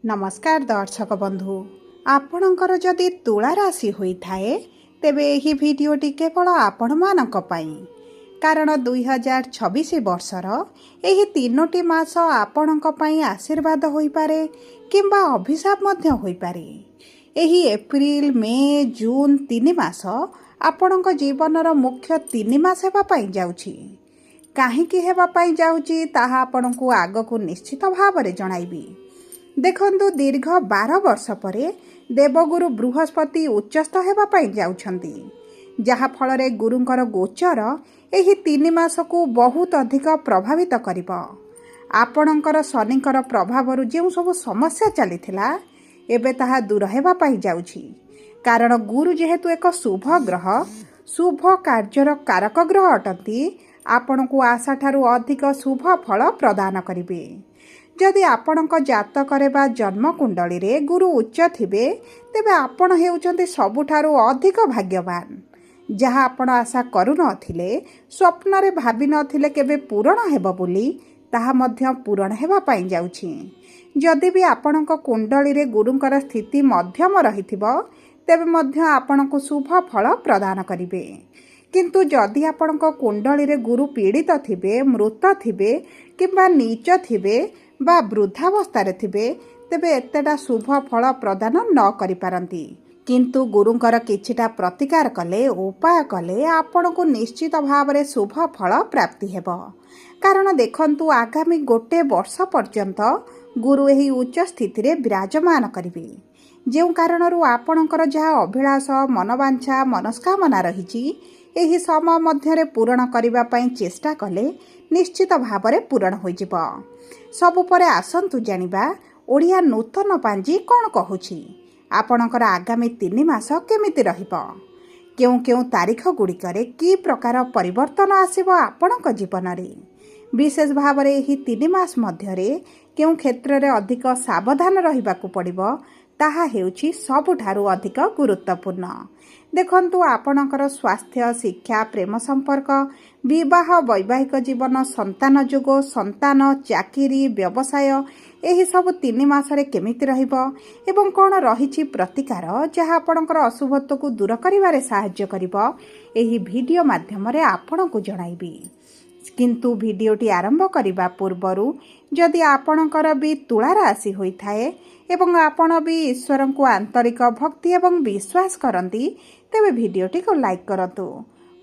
ନମସ୍କାର ଦର୍ଶକ ବନ୍ଧୁ, ଆପଣଙ୍କର ଯଦି ତୁଳା ରାଶି ହୋଇଥାଏ ତେବେ ଏହି ଭିଡ଼ିଓଟି କେବଳ ଆପଣମାନଙ୍କ ପାଇଁ। କାରଣ 2026 ବର୍ଷର ଏହି ତିନୋଟି ମାସ ଆପଣଙ୍କ ପାଇଁ ଆଶୀର୍ବାଦ ହୋଇପାରେ କିମ୍ବା ଅଭିଶାପ ମଧ୍ୟ ହୋଇପାରେ। ଏହି ଏପ୍ରିଲ, ମେ, ଜୁନ୍ 3 ମାସ ଆପଣଙ୍କ ଜୀବନର ମୁଖ୍ୟ 3 ମାସ ହେବା ପାଇଁ ଯାଉଛି। କାହିଁକି ହେବା ପାଇଁ ଯାଉଛି, ତାହା ଆପଣଙ୍କୁ ଆଗକୁ ନିଶ୍ଚିତ ଭାବରେ ଜଣାଇବି। ଦେଖନ୍ତୁ, ଦୀର୍ଘ 12 ବର୍ଷ ପରେ ଦେବଗୁରୁ ବୃହସ୍ପତି ଉଚ୍ଚସ୍ଥ ହେବା ପାଇଁ ଯାଉଛନ୍ତି, ଯାହାଫଳରେ ଗୁରୁଙ୍କର ଗୋଚର ଏହି 3 ମାସକୁ ବହୁତ ଅଧିକ ପ୍ରଭାବିତ କରିବ। ଆପଣଙ୍କର ଶନିଙ୍କର ପ୍ରଭାବରୁ ଯେଉଁ ସବୁ ସମସ୍ୟା ଚାଲିଥିଲା, ଏବେ ତାହା ଦୂର ହେବା ପାଇଁ ଯାଉଛି। କାରଣ ଗୁରୁ ଯେହେତୁ ଏକ ଶୁଭ ଗ୍ରହ, ଶୁଭ କାର୍ଯ୍ୟର କାରକ ଗ୍ରହ ଅଟନ୍ତି, ଆପଣଙ୍କୁ ଆଶାଠାରୁ ଅଧିକ ଶୁଭ ଫଳ ପ୍ରଦାନ କରିବେ। ଯଦି ଆପଣଙ୍କ ଜାତକରେ ବା ଜନ୍ମକୁଣ୍ଡଳୀରେ ଗୁରୁ ଉଚ୍ଚ ଥିବେ, ତେବେ ଆପଣ ହେଉଛନ୍ତି ସବୁଠାରୁ ଅଧିକ ଭାଗ୍ୟବାନ। ଯାହା ଆପଣ ଆଶା କରୁନଥିଲେ, ସ୍ୱପ୍ନରେ ଭାବିନଥିଲେ କେବେ ପୂରଣ ହେବ ବୋଲି, ତାହା ମଧ୍ୟ ପୂରଣ ହେବା ପାଇଁ ଯାଉଛି। ଯଦି ବି ଆପଣଙ୍କ କୁଣ୍ଡଳୀରେ ଗୁରୁଙ୍କର ସ୍ଥିତି ମଧ୍ୟମ ରହିଥିବ, ତେବେ ମଧ୍ୟ ଆପଣଙ୍କୁ ଶୁଭ ଫଳ ପ୍ରଦାନ କରିବେ। କିନ୍ତୁ ଯଦି ଆପଣଙ୍କ କୁଣ୍ଡଳୀରେ ଗୁରୁ ପୀଡ଼ିତ ଥିବେ, ମୃତ ଥିବେ କିମ୍ବା ନୀଚ ଥିବେ ବା ବୃଦ୍ଧାବସ୍ଥାରେ ଥିବେ, ତେବେ ଏତେଟା ଶୁଭ ଫଳ ପ୍ରଦାନ ନ କରିପାରନ୍ତି। କିନ୍ତୁ ଗୁରୁଙ୍କର କିଛିଟା ପ୍ରତିକାର କଲେ, ଉପାୟ କଲେ ଆପଣଙ୍କୁ ନିଶ୍ଚିତ ଭାବରେ ଶୁଭ ଫଳ ପ୍ରାପ୍ତି ହେବ। କାରଣ ଦେଖନ୍ତୁ, ଆଗାମୀ ଗୋଟେ ବର୍ଷ ପର୍ଯ୍ୟନ୍ତ ଗୁରୁ ଏହି ଉଚ୍ଚ ସ୍ଥିତିରେ ବିରାଜମାନ କରିବେ, ଯେଉଁ କାରଣରୁ ଆପଣଙ୍କର ଯାହା ଅଭିଳାଷ, ମନବାଞ୍ଛା, ମନସ୍କାମନା ରହିଛି, ଏହି ସମୟ ମଧ୍ୟରେ ପୂରଣ କରିବା ପାଇଁ ଚେଷ୍ଟା କଲେ ନିଶ୍ଚିତ ଭାବରେ ପୂରଣ ହୋଇଯିବ। ସବୁ ପରେ ଆସନ୍ତୁ ଜାଣିବା ଓଡ଼ିଆ ନୂତନ ପାଞ୍ଜି କ'ଣ କହୁଛି, ଆପଣଙ୍କର ଆଗାମୀ 3 ମାସ କେମିତି ରହିବ, କେଉଁ କେଉଁ ତାରିଖ ଗୁଡ଼ିକରେ କି ପ୍ରକାର ପରିବର୍ତ୍ତନ ଆସିବ ଆପଣଙ୍କ ଜୀବନରେ, ବିଶେଷ ଭାବରେ ଏହି 3 ମାସ ମଧ୍ୟରେ କେଉଁ କ୍ଷେତ୍ରରେ ଅଧିକ ସାବଧାନ ରହିବାକୁ ପଡ଼ିବ, ତାହା ହେଉଛି ସବୁଠାରୁ ଅଧିକ ଗୁରୁତ୍ୱପୂର୍ଣ୍ଣ। ଦେଖନ୍ତୁ, ଆପଣଙ୍କର ସ୍ୱାସ୍ଥ୍ୟ, ଶିକ୍ଷା, ପ୍ରେମ ସମ୍ପର୍କ, ବିବାହ, ବୈବାହିକ ଜୀବନ, ସନ୍ତାନ ଯୋଗ, ସନ୍ତାନ, ଚାକିରି, ବ୍ୟବସାୟ, ଏହିସବୁ 3 ମାସରେ କେମିତି ରହିବ ଏବଂ କ'ଣ ରହିଛି ପ୍ରତିକାର ଯାହା ଆପଣଙ୍କର ଅଶୁଭତ୍ୱକୁ ଦୂର କରିବାରେ ସାହାଯ୍ୟ କରିବ, ଏହି ଭିଡ଼ିଓ ମାଧ୍ୟମରେ ଆପଣଙ୍କୁ ଜଣାଇବି। କିନ୍ତୁ ଭିଡ଼ିଓଟି ଆରମ୍ଭ କରିବା ପୂର୍ବରୁ ଯଦି ଆପଣଙ୍କର ବି ତୁଳା ରାଶି ହୋଇଥାଏ ଏବଂ ଆପଣ ବି ଈଶ୍ୱରଙ୍କୁ ଆନ୍ତରିକ ଭକ୍ତି ଏବଂ ବିଶ୍ୱାସ କରନ୍ତି, ତେବେ ଭିଡ଼ିଓଟିକୁ ଲାଇକ୍ କରନ୍ତୁ।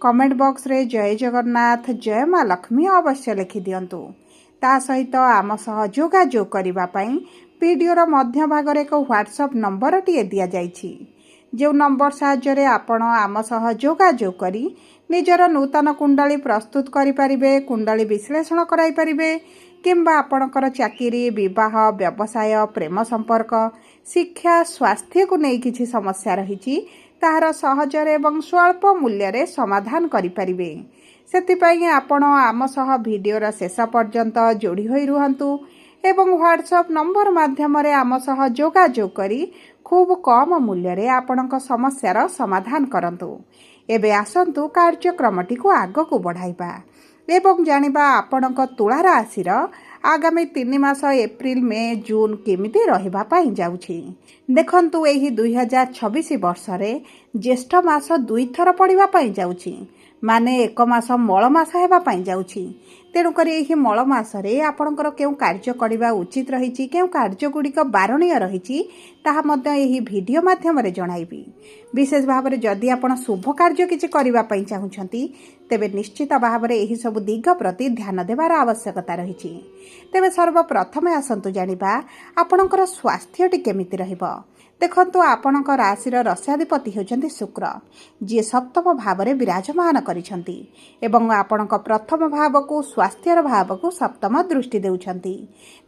କମେଣ୍ଟ ବକ୍ସରେ ଜୟ ଜଗନ୍ନାଥ, ଜୟ ମା ଲକ୍ଷ୍ମୀ ଅବଶ୍ୟ ଲେଖିଦିଅନ୍ତୁ। ତା ସହିତ ଆମ ସହ ଯୋଗାଯୋଗ କରିବା ପାଇଁ ଭିଡ଼ିଓର ମଧ୍ୟଭାଗରେ ଏକ ହ୍ୱାଟ୍ସଆପ୍ ନମ୍ବରଟିଏ ଦିଆଯାଇଛି, ଯେଉଁ ନମ୍ବର ସାହାଯ୍ୟରେ ଆପଣ ଆମ ସହ ଯୋଗାଯୋଗ କରି ନିଜର ନୂତନ କୁଣ୍ଡଳୀ ପ୍ରସ୍ତୁତ କରିପାରିବେ, କୁଣ୍ଡଳୀ ବିଶ୍ଳେଷଣ କରାଇପାରିବେ କିମ୍ବା ଆପଣଙ୍କର ଚାକିରି, ବିବାହ, ବ୍ୟବସାୟ, ପ୍ରେମ ସମ୍ପର୍କ, ଶିକ୍ଷା, ସ୍ୱାସ୍ଥ୍ୟକୁ ନେଇ କିଛି ସମସ୍ୟା ରହିଛି, ତାହାର ସହଜରେ ଏବଂ ସ୍ୱଳ୍ପ ମୂଲ୍ୟରେ ସମାଧାନ କରିପାରିବେ। ସେଥିପାଇଁ ଆପଣ ଆମ ସହ ଭିଡ଼ିଓର ଶେଷ ପର୍ଯ୍ୟନ୍ତ ଯୋଡ଼ି ହୋଇ ରୁହନ୍ତୁ ଏବଂ ହ୍ୱାଟ୍ସଆପ୍ ନମ୍ବର ମାଧ୍ୟମରେ ଆମ ସହ ଯୋଗାଯୋଗ କରି ଖୁବ୍ କମ ମୂଲ୍ୟରେ ଆପଣଙ୍କ ସମସ୍ୟାର ସମାଧାନ କରନ୍ତୁ। ଏବେ ଆସନ୍ତୁ କାର୍ଯ୍ୟକ୍ରମଟିକୁ ଆଗକୁ ବଢ଼ାଇବା ଏବଂ ଜାଣିବା ଆପଣଙ୍କ ତୁଳା ରାଶିର ଆଗାମୀ 3 ମାସ ଏପ୍ରିଲ, ମେ, ଜୁନ୍ କେମିତି ରହିବା ପାଇଁ ଯାଉଛି। ଦେଖନ୍ତୁ, ଏହି 2026 ବର୍ଷରେ ଜ୍ୟେଷ୍ଠ ମାସ ଦୁଇଥର ପଡ଼ିବା ପାଇଁ ଯାଉଛି, ମାନେ ଏକ ମାସ ମଳ ମାସ ହେବା ପାଇଁ ଯାଉଛି। ତେଣୁକରି ଏହି ମଳ ମାସରେ ଆପଣଙ୍କର କେଉଁ କାର୍ଯ୍ୟ କରିବା ଉଚିତ ରହିଛି, କେଉଁ କାର୍ଯ୍ୟଗୁଡ଼ିକ ବାରଣୀୟ ରହିଛି, ତାହା ମଧ୍ୟ ଏହି ଭିଡ଼ିଓ ମାଧ୍ୟମରେ ଜଣାଇବି। ବିଶେଷ ଭାବରେ ଯଦି ଆପଣ ଶୁଭ କାର୍ଯ୍ୟ କିଛି କରିବା ପାଇଁ ଚାହୁଁଛନ୍ତି, ତେବେ ନିଶ୍ଚିତ ଭାବରେ ଏହିସବୁ ଦିଗ ପ୍ରତି ଧ୍ୟାନ ଦେବାର ଆବଶ୍ୟକତା ରହିଛି। ତେବେ ସର୍ବପ୍ରଥମେ ଆସନ୍ତୁ ଜାଣିବା ଆପଣଙ୍କର ସ୍ୱାସ୍ଥ୍ୟଟି କେମିତି ରହିବ। ଦେଖନ୍ତୁ, ଆପଣଙ୍କ ରାଶିର ରସାଧିପତି ହେଉଛନ୍ତି ଶୁକ୍ର, ଯିଏ ସପ୍ତମ ଭାବରେ ବିରାଜମାନ କରିଛନ୍ତି ଏବଂ ଆପଣଙ୍କ ପ୍ରଥମ ଭାବକୁ, ସ୍ୱାସ୍ଥ୍ୟର ଭାବକୁ ସପ୍ତମ ଦୃଷ୍ଟି ଦେଉଛନ୍ତି।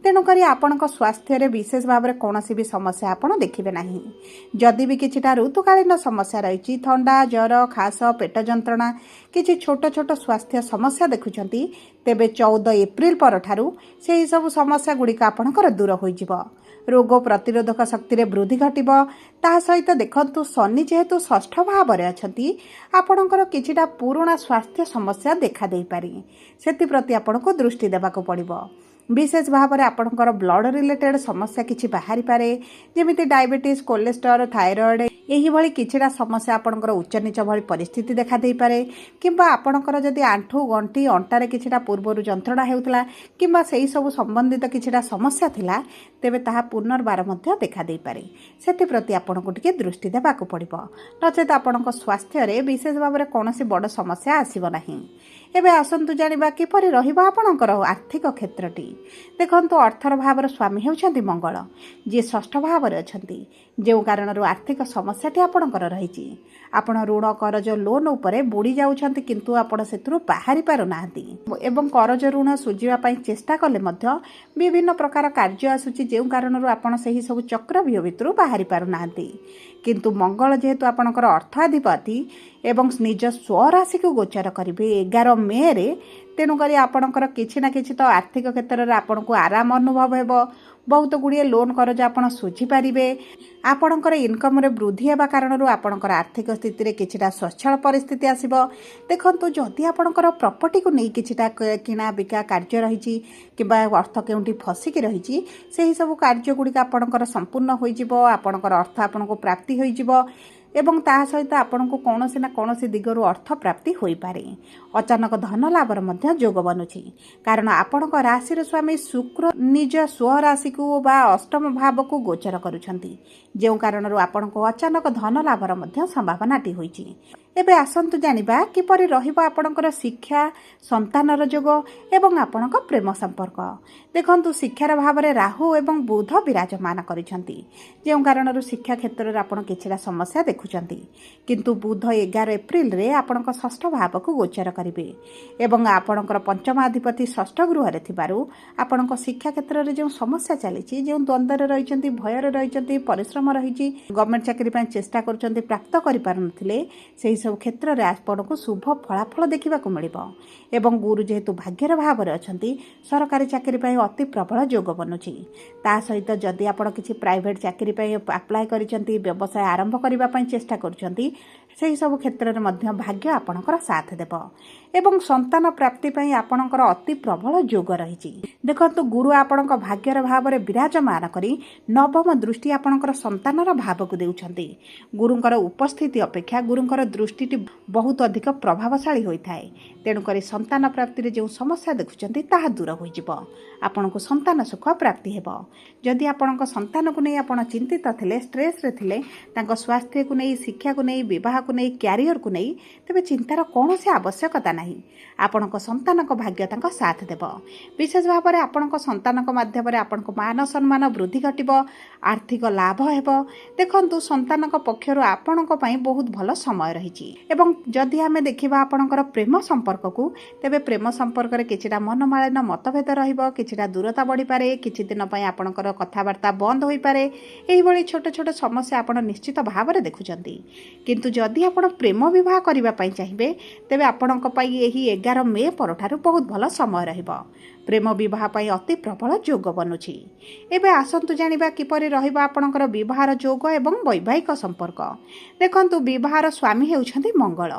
ତେଣୁକରି ଆପଣଙ୍କ ସ୍ୱାସ୍ଥ୍ୟରେ ବିଶେଷ ଭାବରେ କୌଣସି ବି ସମସ୍ୟା ଆପଣ ଦେଖିବେ ନାହିଁ। ଯଦି ବି କିଛିଟା ଋତୁକାଳୀନ ସମସ୍ୟା ରହିଛି, ଥଣ୍ଡା, ଜ୍ୱର, ଖାସ, ପେଟ ଯନ୍ତ୍ରଣା, କିଛି ଛୋଟ ଛୋଟ ସ୍ୱାସ୍ଥ୍ୟ ସମସ୍ୟା ଦେଖୁଛନ୍ତି, ତେବେ 14 ଏପ୍ରିଲ ପରଠାରୁ ସେହିସବୁ ସମସ୍ୟା ଗୁଡ଼ିକ ଆପଣଙ୍କର ଦୂର ହୋଇଯିବ। ରୋଗ ପ୍ରତିରୋଧକ ଶକ୍ତିରେ ବୃଦ୍ଧି ଘଟିବ। ତାହା ସହିତ ଦେଖନ୍ତୁ, ଶନି ଯେହେତୁ ଷଷ୍ଠ ଭାବରେ ଅଛନ୍ତି, ଆପଣଙ୍କର କିଛିଟା ପୁରୁଣା ସ୍ୱାସ୍ଥ୍ୟ ସମସ୍ୟା ଦେଖା ଦେଇପାରେ, ସେଥିପ୍ରତି ଆପଣଙ୍କୁ ଦୃଷ୍ଟି ଦେବାକୁ ପଡ଼ିବ। ବିଶେଷ ଭାବରେ ଆପଣଙ୍କର ବ୍ଲଡ଼ ରିଲେଟେଡ୍ ସମସ୍ୟା କିଛି ବାହାରିପାରେ, ଯେମିତି ଡାଇବେଟିସ୍, କୋଲେଷ୍ଟ୍ରଲ୍, ଥାଇରଏଡ଼, ଏହିଭଳି କିଛିଟା ସମସ୍ୟା ଆପଣଙ୍କର ଉଚ୍ଚ ନିଚ ଭଳି ପରିସ୍ଥିତି ଦେଖାଦେଇପାରେ। କିମ୍ବା ଆପଣଙ୍କର ଯଦି ଆଣ୍ଠୁ ଗଣ୍ଠି ଅଣ୍ଟାରେ କିଛିଟା ପୂର୍ବରୁ ଯନ୍ତ୍ରଣା ହେଉଥିଲା କିମ୍ବା ସେହି ସବୁ ସମ୍ବନ୍ଧିତ କିଛିଟା ସମସ୍ୟା ଥିଲା, ତେବେ ତାହା ପୁନର୍ବାର ମଧ୍ୟ ଦେଖାଦେଇପାରେ। ସେଥିପ୍ରତି ଆପଣଙ୍କୁ ଟିକେ ଦୃଷ୍ଟି ଦେବାକୁ ପଡ଼ିବ, ନଚେତ ଆପଣଙ୍କ ସ୍ୱାସ୍ଥ୍ୟରେ ବିଶେଷ ଭାବରେ କୌଣସି ବଡ଼ ସମସ୍ୟା ଆସିବ ନାହିଁ। ଏବେ ଆସନ୍ତୁ ଜାଣିବା କିପରି ରହିବ ଆପଣଙ୍କର ଆର୍ଥିକ କ୍ଷେତ୍ରଟି। ଦେଖନ୍ତୁ, ଅର୍ଥର ଭାବର ସ୍ୱାମୀ ହେଉଛନ୍ତି ମଙ୍ଗଳ, ଯିଏ ଷଷ୍ଠ ଭାବରେ ଅଛନ୍ତି, ଯେଉଁ କାରଣରୁ ଆର୍ଥିକ ସମସ୍ୟାଟି ଆପଣଙ୍କର ରହିଛି। ଆପଣ ଋଣ କରଜ ଲୋନ୍ ଉପରେ ବୁଡ଼ି ଯାଉଛନ୍ତି, କିନ୍ତୁ ଆପଣ ସେଥିରୁ ବାହାରି ପାରୁନାହାନ୍ତି ଏବଂ କରଜ ଋଣ ସୁଝିବା ପାଇଁ ଚେଷ୍ଟା କଲେ ମଧ୍ୟ ବିଭିନ୍ନ ପ୍ରକାର କାର୍ଯ୍ୟ ଆସୁଛି, ଯେଉଁ କାରଣରୁ ଆପଣ ସେହି ସବୁ ଚକ୍ରବ୍ୟୁହ ଭିତରୁ ବାହାରି ପାରୁନାହାନ୍ତି। କିନ୍ତୁ ମଙ୍ଗଳ ଯେହେତୁ ଆପଣଙ୍କର ଅର୍ଥାଧିପତି ଏବଂ ନିଜ ସ୍ୱରାଶିକୁ ଗୋଚର କରିବେ 11 ମେରେ, ତେଣୁକରି ଆପଣଙ୍କର କିଛି ନା କିଛି ତ ଆର୍ଥିକ କ୍ଷେତ୍ରରେ ଆପଣଙ୍କୁ ଆରାମ ଅନୁଭବ ହେବ। ବହୁତ ଗୁଡ଼ିଏ ଲୋନ୍ କରଜ ଆପଣ ସୁଝିପାରିବେ। ଆପଣଙ୍କର ଇନକମ୍ରେ ବୃଦ୍ଧି ହେବା କାରଣରୁ ଆପଣଙ୍କର ଆର୍ଥିକ ସ୍ଥିତିରେ କିଛିଟା ସ୍ୱଚ୍ଛଳ ପରିସ୍ଥିତି ଆସିବ। ଦେଖନ୍ତୁ, ଯଦି ଆପଣଙ୍କର ପ୍ରପର୍ଟିକୁ ନେଇ କିଛିଟା କିଣା ବିକା କାର୍ଯ୍ୟ ରହିଛି କିମ୍ବା ଅର୍ଥ କେଉଁଠି ଫସିକି ରହିଛି, ସେହି ସବୁ କାର୍ଯ୍ୟ ଗୁଡ଼ିକ ଆପଣଙ୍କର ସମ୍ପୂର୍ଣ୍ଣ ହୋଇଯିବ। ଆପଣଙ୍କର ଅର୍ଥ ଆପଣଙ୍କୁ ପ୍ରାପ୍ତି ହୋଇଯିବ ଏବଂ ତାହା ସହିତ ଆପଣଙ୍କୁ କୌଣସି ନା କୌଣସି ଦିଗରୁ ଅର୍ଥ ପ୍ରାପ୍ତି ହୋଇପାରେ। ଅଚାନକ ଧନ ଲାଭର ମଧ୍ୟ ଯୋଗ ବନୁଛି, କାରଣ ଆପଣଙ୍କ ରାଶିର ସ୍ୱାମୀ ଶୁକ୍ର ନିଜ ସ୍ୱରାଶିକୁ ବା ଅଷ୍ଟମ ଭାବକୁ ଗୋଚର କରୁଛନ୍ତି, ଯେଉଁ କାରଣରୁ ଆପଣଙ୍କୁ ଅଚାନକ ଧନ ଲାଭର ମଧ୍ୟ ସମ୍ଭାବନାଟି ହୋଇଛି। ଏବେ ଆସନ୍ତୁ ଜାଣିବା କିପରି ରହିବ ଆପଣଙ୍କର ଶିକ୍ଷା, ସନ୍ତାନର ଯୋଗ ଏବଂ ଆପଣଙ୍କ ପ୍ରେମ ସମ୍ପର୍କ। ଦେଖନ୍ତୁ, ଶିକ୍ଷାର ଭାବରେ ରାହୁ ଏବଂ ବୁଧ ବିରାଜମାନ କରିଛନ୍ତି, ଯେଉଁ କାରଣରୁ ଶିକ୍ଷା କ୍ଷେତ୍ରରେ ଆପଣ କିଛିଟା ସମସ୍ୟା ଦେଖୁଛନ୍ତି। କିନ୍ତୁ ବୁଧ 11 ଏପ୍ରିଲରେ ଆପଣଙ୍କ ଷଷ୍ଠ ଭାବକୁ ଗୋଚର କରିବେ ଏବଂ ଆପଣଙ୍କର ପଞ୍ଚମାଧିପତି ଷଷ୍ଠ ଗୃହରେ ଥିବାରୁ ଆପଣଙ୍କ ଶିକ୍ଷା କ୍ଷେତ୍ରରେ ଯେଉଁ ସମସ୍ୟା ଚାଲିଛି, ଯେଉଁ ଦ୍ୱନ୍ଦ୍ୱରେ ରହିଛନ୍ତି, ଭୟରେ ରହିଛନ୍ତି, ପରିଶ୍ରମ ରହିଛି, ଗଭର୍ଣ୍ଣମେଣ୍ଟ ଚାକିରି ପାଇଁ ଚେଷ୍ଟା କରୁଛନ୍ତି, ପ୍ରାପ୍ତ କରିପାରୁନଥିଲେ, ସେହି ସବୁ କ୍ଷେତ୍ରରେ ଆପଣଙ୍କୁ ଶୁଭ ଫଳାଫଳ ଦେଖିବାକୁ ମିଳିବ। ଏବଂ ଗୁରୁ ଯେହେତୁ ଭାଗ୍ୟର ଭାବରେ ଅଛନ୍ତି, ସରକାରୀ ଚାକିରି ପାଇଁ ଅତି ପ୍ରବଳ ଯୋଗ ବନୁଛି। ତା ସହିତ ଯଦି ଆପଣ କିଛି ପ୍ରାଇଭେଟ୍ ଚାକିରି ପାଇଁ ଆପ୍ଲାଏ କରିଛନ୍ତି, ବ୍ୟବସାୟ ଆରମ୍ଭ କରିବା ପାଇଁ ଚେଷ୍ଟା କରୁଛନ୍ତି, ସେହି ସବୁ କ୍ଷେତ୍ରରେ ମଧ୍ୟ ଭାଗ୍ୟ ଆପଣଙ୍କର ସାଥ ଦେବ ଏବଂ ସନ୍ତାନ ପ୍ରାପ୍ତି ପାଇଁ ଆପଣଙ୍କର ଅତି ପ୍ରବଳ ଯୋଗ ରହିଛି। ଦେଖନ୍ତୁ, ଗୁରୁ ଆପଣଙ୍କ ଭାଗ୍ୟର ଭାବରେ ବିରାଜମାନ କରି ନବମ ଦୃଷ୍ଟି ଆପଣଙ୍କର ସନ୍ତାନର ଭାବକୁ ଦେଉଛନ୍ତି। ଗୁରୁଙ୍କର ଉପସ୍ଥିତି ଅପେକ୍ଷା ଗୁରୁଙ୍କର ଦୃଷ୍ଟିଟି ବହୁତ ଅଧିକ ପ୍ରଭାବଶାଳୀ ହୋଇଥାଏ। ତେଣୁକରି ସନ୍ତାନ ପ୍ରାପ୍ତିରେ ଯେଉଁ ସମସ୍ୟା ଦେଖୁଛନ୍ତି ତାହା ଦୂର ହୋଇଯିବ। ଆପଣଙ୍କୁ ସନ୍ତାନ ସୁଖ ପ୍ରାପ୍ତି ହେବ। ଯଦି ଆପଣଙ୍କ ସନ୍ତାନକୁ ନେଇ ଆପଣ ଚିନ୍ତିତ ଥିଲେ, ଷ୍ଟ୍ରେସ୍ରେ ଥିଲେ, ତାଙ୍କ ସ୍ୱାସ୍ଥ୍ୟକୁ ନେଇ, ଶିକ୍ଷାକୁ ନେଇ, ବିବାହକୁ ନେଇ, କ୍ୟାରିୟରକୁ ନେଇ, ତେବେ ଚିନ୍ତାର କୌଣସି ଆବଶ୍ୟକତା ନାହିଁ। ଆପଣଙ୍କ ସନ୍ତାନଙ୍କ ଭାଗ୍ୟ ତାଙ୍କ ସାଥ ଦେବ। ବିଶେଷ ଭାବରେ ଆପଣଙ୍କ ସନ୍ତାନଙ୍କ ମାଧ୍ୟମରେ ଆପଣଙ୍କ ମାନ ସମ୍ମାନ ବୃଦ୍ଧି ଘଟିବ, ଆର୍ଥିକ ଲାଭ ହେବ। ଦେଖନ୍ତୁ, ସନ୍ତାନଙ୍କ ପକ୍ଷରୁ ଆପଣଙ୍କ ପାଇଁ ବହୁତ ଭଲ ସମୟ ରହିଛି। ଏବଂ ଯଦି ଆମେ ଦେଖିବା ଆପଣଙ୍କର ପ୍ରେମ ସମ୍ପର୍କକୁ, ତେବେ ପ୍ରେମ ସମ୍ପର୍କରେ କିଛିଟା ମନମାଳିନ ମତଭେଦ ରହିବ, କିଛିଟା ଦୂରତା ବଢ଼ିପାରେ, କିଛି ଦିନ ପାଇଁ ଆପଣଙ୍କର କଥାବାର୍ତ୍ତା ବନ୍ଦ ହୋଇପାରେ। ଏହିଭଳି ଛୋଟ ଛୋଟ ସମସ୍ୟା ଆପଣ ନିଶ୍ଚିତ ଭାବରେ ଦେଖୁଛନ୍ତି। କିନ୍ତୁ ଯଦି ଆପଣ ପ୍ରେମ ବିବାହ କରିବା ପାଇଁ ଚାହିଁବେ, ତେବେ ଆପଣଙ୍କ ପାଇଁ ଏହି 11 ମେ ପରଠାରୁ ବହୁତ ଭଲ ସମୟ ରହିବ। ପ୍ରେମ ବିବାହ ପାଇଁ ଅତି ପ୍ରବଳ ଯୋଗ ବନୁଛି। ଏବେ ଆସନ୍ତୁ ଜାଣିବା କିପରି ରହିବ ଆପଣଙ୍କର ବିବାହର ଯୋଗ ଏବଂ ବୈବାହିକ ସମ୍ପର୍କ। ଦେଖନ୍ତୁ, ବିବାହର ସ୍ୱାମୀ ହେଉଛନ୍ତି ମଙ୍ଗଳ।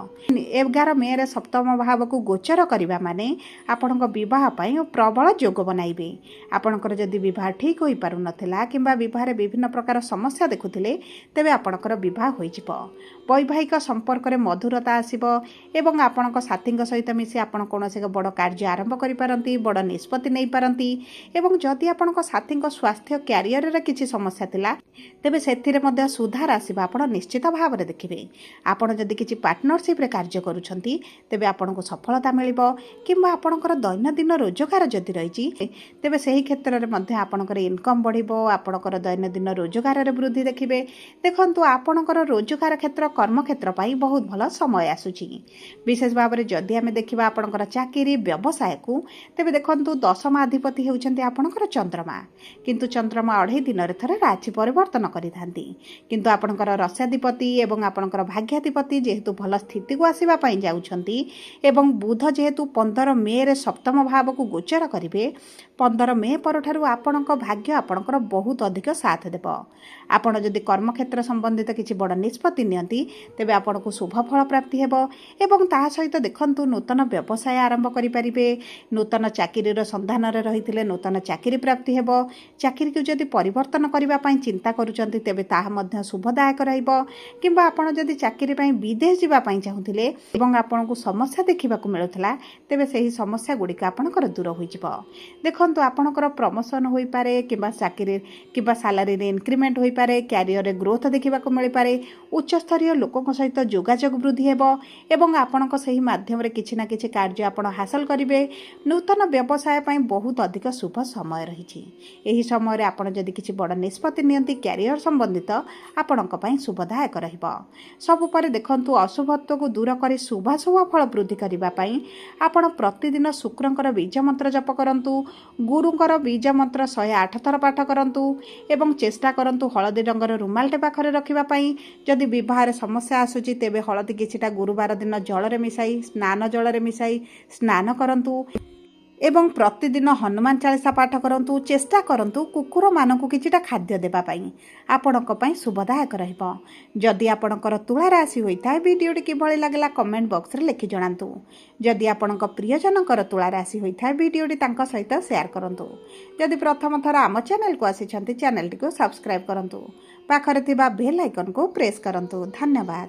11 ମେରେ ସପ୍ତମ ଭାବକୁ ଗୋଚର କରିବା ମାନେ ଆପଣଙ୍କ ବିବାହ ପାଇଁ ପ୍ରବଳ ଯୋଗ ବନାଇବେ। ଆପଣଙ୍କର ଯଦି ବିବାହ ଠିକ୍ ହୋଇପାରୁନଥିଲା କିମ୍ବା ବିବାହରେ ବିଭିନ୍ନ ପ୍ରକାର ସମସ୍ୟା ଦେଖୁଥିଲେ, ତେବେ ଆପଣଙ୍କର ବିବାହ ହୋଇଯିବ। ବୈବାହିକ ସମ୍ପର୍କରେ ମଧୁରତା ଆସିବ ଏବଂ ଆପଣଙ୍କ ସାଥୀଙ୍କ ସହିତ ମିଶି ଆପଣ କୌଣସି ଏକ ବଡ଼ କାର୍ଯ୍ୟ ଆରମ୍ଭ କରିପାରନ୍ତି, ବଡ଼ ନିଷ୍ପତ୍ତି ନେଇପାରନ୍ତି। ଏବଂ ଯଦି ଆପଣଙ୍କ ସାଥୀଙ୍କ ସ୍ୱାସ୍ଥ୍ୟ, କ୍ୟାରିୟରରେ କିଛି ସମସ୍ୟା ଥିଲା, ତେବେ ସେଥିରେ ମଧ୍ୟ ସୁଧାର ଆସିବ, ଆପଣ ନିଶ୍ଚିତ ଭାବରେ ଦେଖିବେ। ଆପଣ ଯଦି କିଛି ପାର୍ଟନରସିପ୍ରେ କାର୍ଯ୍ୟ କରୁଛନ୍ତି, ତେବେ ଆପଣଙ୍କୁ ସଫଳତା ମିଳିବ। କିମ୍ବା ଆପଣଙ୍କର ଦୈନନ୍ଦିନ ରୋଜଗାର ଯଦି ରହିଛି, ତେବେ ସେହି କ୍ଷେତ୍ରରେ ମଧ୍ୟ ଆପଣଙ୍କର ଇନକମ୍ ବଢ଼ିବ, ଆପଣଙ୍କର ଦୈନନ୍ଦିନ ରୋଜଗାରରେ ବୃଦ୍ଧି ଦେଖିବେ। ଦେଖନ୍ତୁ, ଆପଣଙ୍କର ରୋଜଗାର କ୍ଷେତ୍ର, କର୍ମକ୍ଷେତ୍ର ପାଇଁ ବହୁତ ଭଲ ସମୟ ଆସୁଛି। ବିଶେଷ ଭାବରେ ଯଦି ଆମେ ଦେଖିବା ଆପଣଙ୍କର ଚାକିରି ବ୍ୟବସାୟକୁ, ତେବେ ଦେଖନ୍ତୁ, ଦଶମାଧିପତି ହେଉଛନ୍ତି ଆପଣଙ୍କର ଚନ୍ଦ୍ରମା। କିନ୍ତୁ ଚନ୍ଦ୍ରମା ଅଢ଼େଇ ଦିନରେ ଥରେ ରାଶି ପରିବର୍ତ୍ତନ କରିଥାନ୍ତି। କିନ୍ତୁ ଆପଣଙ୍କର ରସାଧିପତି ଏବଂ ଆପଣଙ୍କର ଭାଗ୍ୟାଧିପତି ଯେହେତୁ ଭଲ ସ୍ଥିତିକୁ ଆସିବା ପାଇଁ ଯାଉଛନ୍ତି ଏବଂ ବୁଧ ଯେହେତୁ 15 ମେରେ ସପ୍ତମ ଭାବକୁ ଗୋଚର କରିବେ, 15 ମେ ପରଠାରୁ ଆପଣଙ୍କ ଭାଗ୍ୟ ଆପଣଙ୍କର ବହୁତ ଅଧିକ ସାଥ ଦେବ। ଆପଣ ଯଦି କର୍ମକ୍ଷେତ୍ର ସମ୍ବନ୍ଧିତ କିଛି ବଡ଼ ନିଷ୍ପତ୍ତି ନିଅନ୍ତି, ତେବେ ଆପଣଙ୍କୁ ଶୁଭ ଫଳ ପ୍ରାପ୍ତି ହେବ। ଏବଂ ତାହା ସହିତ ଦେଖନ୍ତୁ, ନୂତନ ବ୍ୟବସାୟ ଆରମ୍ଭ କରିପାରିବେ, ନୂତନ ଚାକିରିର ଚାକିରିର ସନ୍ଧାନରେ ରହିଥିଲେ ନୂତନ ଚାକିରି ପ୍ରାପ୍ତି ହେବ। ଚାକିରିକୁ ଯଦି ପରିବର୍ତ୍ତନ କରିବା ପାଇଁ ଚିନ୍ତା କରୁଛନ୍ତି, ତେବେ ତାହା ମଧ୍ୟ ଶୁଭଦାୟକ ରହିବ। କିମ୍ବା ଆପଣ ଯଦି ଚାକିରି ପାଇଁ ବିଦେଶ ଯିବା ପାଇଁ ଚାହୁଁଥିଲେ ଏବଂ ଆପଣଙ୍କୁ ସମସ୍ୟା ଦେଖିବାକୁ ମିଳୁଥିଲା, ତେବେ ସେହି ସମସ୍ୟା ଗୁଡ଼ିକ ଆପଣଙ୍କର ଦୂର ହୋଇଯିବ। ଦେଖନ୍ତୁ, ଆପଣଙ୍କର ପ୍ରମୋସନ୍ ହୋଇପାରେ କିମ୍ବା ଚାକିରି କିମ୍ବା ସାଲାରୀରେ ଇନକ୍ରିମେଣ୍ଟ ହୋଇପାରେ। କ୍ୟାରିୟରରେ ଗ୍ରୋଥ ଦେଖିବାକୁ ମିଳିପାରେ। ଉଚ୍ଚସ୍ତରୀୟ ଲୋକଙ୍କ ସହିତ ଯୋଗାଯୋଗ ବୃଦ୍ଧି ହେବ ଏବଂ ଆପଣଙ୍କ ସେହି ମାଧ୍ୟମରେ କିଛି ନା କିଛି କାର୍ଯ୍ୟ ଆପଣ ହାସଲ କରିବେ। ନୂତନ ବ୍ୟବସାୟ ପାଇଁ ବହୁତ ଅଧିକ ଶୁଭ ସମୟ ରହିଛି। ଏହି ସମୟରେ ଆପଣ ଯଦି କିଛି ବଡ଼ ନିଷ୍ପତ୍ତି ନିଅନ୍ତି କ୍ୟାରିୟର ସମ୍ବନ୍ଧିତ, ଆପଣଙ୍କ ପାଇଁ ଶୁଭଦାୟକ ରହିବ। ସବୁ ପରେ ଦେଖନ୍ତୁ, ଅଶୁଭତ୍ୱକୁ ଦୂର କରି ଶୁଭାଶୁଭ ଫଳ ବୃଦ୍ଧି କରିବା ପାଇଁ ଆପଣ ପ୍ରତିଦିନ ଶୁକ୍ରଙ୍କର ବୀଜ ମନ୍ତ୍ର ଜପ କରନ୍ତୁ, ଗୁରୁଙ୍କର ବୀଜ ମନ୍ତ୍ର 108 ଥର ପାଠ କରନ୍ତୁ ଏବଂ ଚେଷ୍ଟା କରନ୍ତୁ ହଳଦୀ ରଙ୍ଗର ରୁମାଲଟେ ପାଖରେ ରଖିବା ପାଇଁ। ଯଦି ବିବାହରେ ସମସ୍ୟା ଆସୁଛି, ତେବେ ହଳଦୀ କିଛିଟା ଗୁରୁବାର ଦିନ ଜଳରେ ମିଶାଇ, ସ୍ନାନ ଜଳରେ ମିଶାଇ ସ୍ନାନ କରନ୍ତୁ ଏବଂ ପ୍ରତିଦିନ ହନୁମାନ ଚାଳିଶା ପାଠ କରନ୍ତୁ। ଚେଷ୍ଟା କରନ୍ତୁ କୁକୁରମାନଙ୍କୁ କିଛିଟା ଖାଦ୍ୟ ଦେବା ପାଇଁ, ଆପଣଙ୍କ ପାଇଁ ଶୁଭଦାୟକ ରହିବ। ଯଦି ଆପଣଙ୍କର ତୁଳା ରାଶି ହୋଇଥାଏ, ଭିଡ଼ିଓଟି କିଭଳି ଲାଗିଲା କମେଣ୍ଟ ବକ୍ସରେ ଲେଖି ଜଣାନ୍ତୁ। ଯଦି ଆପଣଙ୍କ ପ୍ରିୟଜନଙ୍କର ତୁଳା ରାଶି ହୋଇଥାଏ, ଭିଡ଼ିଓଟି ତାଙ୍କ ସହିତ ସେୟାର କରନ୍ତୁ। ଯଦି ପ୍ରଥମ ଥର ଆମ ଚ୍ୟାନେଲକୁ ଆସିଛନ୍ତି, ଚ୍ୟାନେଲଟିକୁ ସବସ୍କ୍ରାଇବ୍ କରନ୍ତୁ, ପାଖରେ ଥିବା ବେଲ୍ ଆଇକନ୍କୁ ପ୍ରେସ୍ କରନ୍ତୁ। ଧନ୍ୟବାଦ।